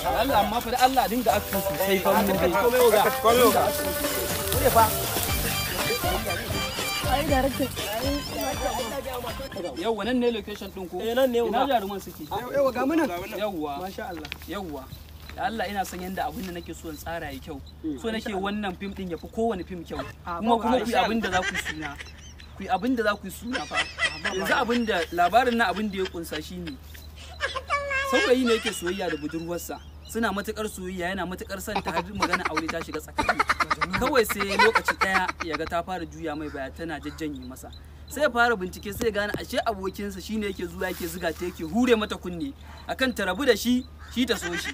Allah amma fa da Allah dinga action sosai fa mun dai. Komai oga. Komai oga. Kure fa. Ai director. Yawwa nan ne location din ko? Eh nan ne. Ina jaruman suke? Yawwa ga mu nan. Yawwa. Masha Allah. Yawwa. Da Allah ina son yanda abin da nake so in tsara ya kyau. So nake wannan fim din yafi kowane fim kyau. Kuma ku yi abin da za ku suna. Ku yi abin da za ku yi suna fa. Yanzu abin da labarin na abin da ya kunsa shine saurayi ne yake soyayya da budurwarsa. Suna matukar soyayya, yana matukar son ta, har magana aure ta shiga tsakani. Kawai sai lokaci daya ya ga ta fara juya mai baya, tana jajjanye masa. Sai ya fara bincike, sai ya gane ashe abokinsa shine yake zuwa yake zuga ta, yake hure mata kunne akan ta rabu da shi, shi ta so shi.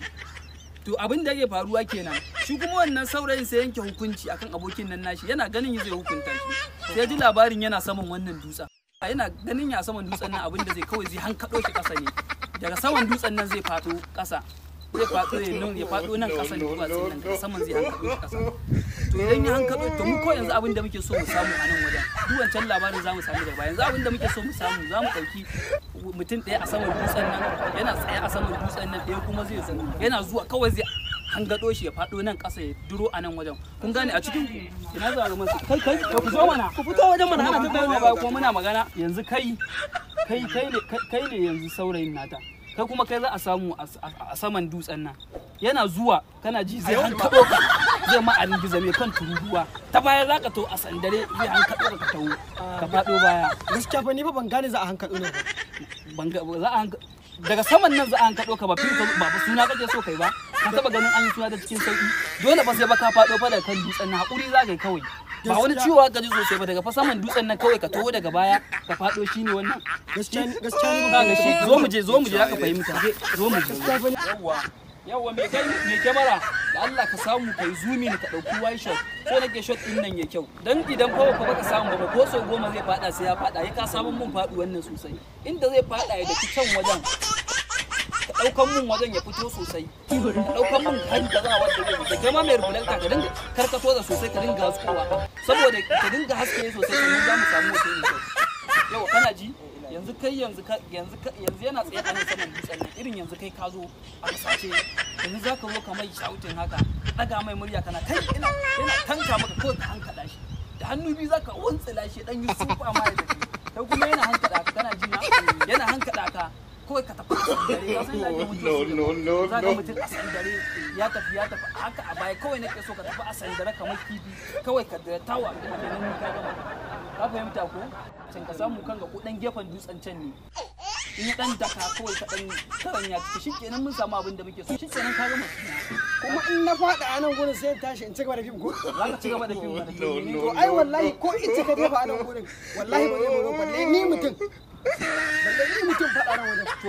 To abin da yake faruwa kenan. Shi kuma wannan saurayin sai yanke hukunci akan abokin nan nashi, yana ganin zai hukunta shi. Sai ji labarin yana saman wannan dutsen. Yana ganin ya saman dutsen nan, abin da zai kawai zai hankaɗo shi ƙasa ne. Daga saman dutsen nan zai faɗo ƙasa. Zai faɗo ya nan, ya faɗo nan ƙasan duwatsun nan, daga saman zai hankaɗo shi ƙasa. To idan ya hankaɗo, to mu ko yanzu abin da muke so mu samu a nan wajen, duk wancan labarin za mu samu daga baya. Yanzu abin da muke so mu samu, za mu ɗauki mutum ɗaya a saman dutsen nan, yana tsaye a saman dutsen nan, ɗaya kuma zai zo yana zuwa kawai zai hangaɗo shi ya faɗo nan ƙasa ya duro a nan wajen. Kun gane? A cikin ina za a kai kai ku zo mana, Ku fito wajen mana, ana ta tattauna. ba kuma muna magana yanzu. Kai kai kai ne kai ne yanzu saurayin nata. Kai kuma kai za a samu a saman dutsen nan. Yana zuwa, kana ji, zai hankaɗo ka, zai ma a ringiza mai kan tururuwa ta baya, za ka to a sandare, zai hankaɗo ka, ka taho ka faɗo baya. Gaskiya fa ni fa ban gane za a hankaɗo ne ba. Ban ga za a daga saman nan za a hankaɗo ka ba. Fim ka ba fa suna kake so kai ba. Ka taba ganin an yi suna da cikin sauki? Dole fa sai ba ka faɗo fa daga kan dutsen nan. Hakuri za ka yi kawai, ba wani ciwo ka ji sosai ba. Daga fa saman dutsen nan kawai ka taho daga baya ka faɗo, shine wannan. Gaskiya ni Ka ban ga shi, zo mu je, zo mu je, zaka fahimta, zo mu je. Gaskiya fa ni Yawwa yawwa, me kai me kyamara, da Allah ka samu kai zoom in, ka dauki wide shot. So nake shot din nan ya kyau, dan idan fa baka samu ba, ko sau 10 zai fada sai ya fada. Ya ka samu mun faɗi wannan sosai, inda zai fada ya daki can wajen, ka daukan mun wajen ya fito sosai, ka daukan mun har da za wanda zai fito. Kai ma mai reflector ka dinga karkato da sosai, ka dinga haskowa, saboda ka dinga haske sosai, sannan za mu samu hoto mai kyau. Yau kana ji, yanzu kai yanzu yanzu yanzu yana tsaye a nan saman dutsen nan, irin yanzu kai ka zo a kasace, yanzu za ka zo ka mai shouting haka, daga mai murya kana kai, ina yana tanka maka, kawai ka hankaɗa shi da hannu biyu, za ka wuntsila shi dan yi sufa ma ya tafi. Kai kuma yana hankaɗa ka, kana ji na, yana hankaɗa ka, kawai ka tafi a sandare. Ka san yadda ake mutuwa No, no, no, za ka no. mutum a sandare ya tafi, ya tafi haka a baya. Kawai nake so ka tafi a sandare kamar kifi, kawai ka dira tawa kenan, ni ka gama. Ka fahimta ko? Can ka samu kanka ko dan gefen dutsen can ne, in ya dan daka kawai ka dan karanya ciki, shikenan mun samu abin da muke so, shikenan ka gama suna. Kuma in na faɗa a nan gurin sai in tashi in ci gaba da fim ko? Za ka ci gaba da fim mana, to No, menene? no. To ai wallahi ko ita ka jefa a nan gurin, wallahi ba zai baro, balle ni mutum. Balle ni mutum faɗa nan wajen. To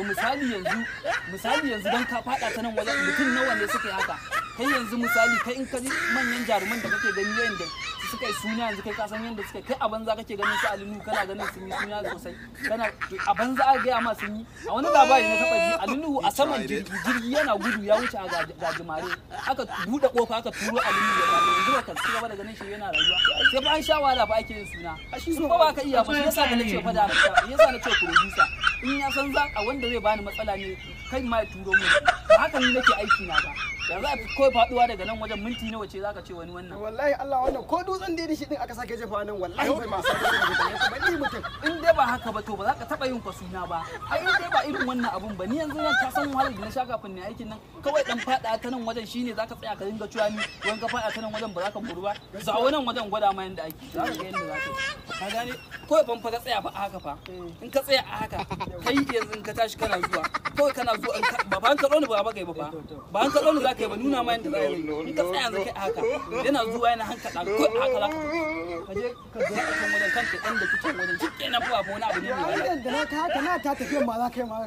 misali yanzu dan ka fada ta nan wajen, mutum nawa ne suka yi haka? Kai yanzu misali, kai in ka ji manyan jaruman da kake gani yanda suka yi suna yanzu, kai ka san yanda suka kai? A banza kake ganin su Ali Nuhu, kana ganin sun yi suna sosai, kana to a banza aka gaya ma sun yi. A wani labari na taba ji, Ali Nuhu a saman jirgi, jirgi yana gudu ya wuce a gajimare, aka buɗe kofa aka turo Ali Nuhu ya faɗo. Yanzu ba ka ci gaba da ganin shi yana rayuwa? Sai fa an sha wahala fa ake yin suna. Shi In ba ka iya ba, shi yasa da nace fa da yasa na ce producer in ya san za a wanda zai bani matsala ne, kai ma ya turo mu. Ba haka ni nake aiki na ba. Yanzu a kawai faduwa daga nan wajen minti nawa ce zaka ce wani wannan? Wallahi Allah, wannan ko dutsen da ya shi din aka sake jefa nan, wallahi bai ma san da balle mutum. In dai ba haka ba, to ba za ka taba yin kwasuna ba. Ai in dai ba irin wannan abun ba, ni yanzu nan ka san wahalar da na sha kafin ne aikin nan. Kawai dan fada ta nan wajen shine zaka tsaya ka dinga cewa ni wani ka fada ta nan wajen ba za ka moru ba. Za wannan wajen gwada ma yanda ake, za ka ga yanda za ka yi. Ka gane? Kawai ban fa ka tsaya fa a haka fa. In ka tsaya a haka, kai yanzu in ka tashi kana zuwa, kawai kana zuwa in ba fa an kaɗo ni ba ba kai ba fa, ba an kaɗo ni za ka yi ba, nuna ma yanda za ka yi. In ka tsaya yanzu kai a haka, yana zuwa yana hankaɗa, kawai a haka za ka tafi. Ka je ka jira a can wajen kanka ɗan da kicin wajen, shi kenan fa. Ba wani abu ne mai wahala. Ai da na ta haka na ta tafiyan ma za ka yi ma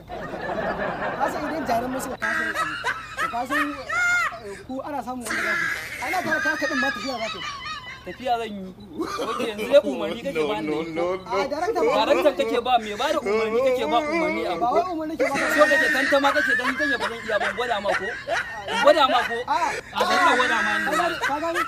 ka san idan jaran musu ka san abu to ka san ku ana samun wanda za ku ana ta ta kaɗin ma tafiya za ka yi. Tafiya zan yi? Ok, yanzu ya umarni kake ba ni? No, no, A no. darakta ba Daraktan kake ba, me ba da umarni kake ba, umarni abu ba ko wai umarni ke ba ka. So kake tantama, kake dan kake ba zan iya ban gwada ma ko? In gwada ma ko? A A zan iya gwada ma ka ni. gane, ka gane.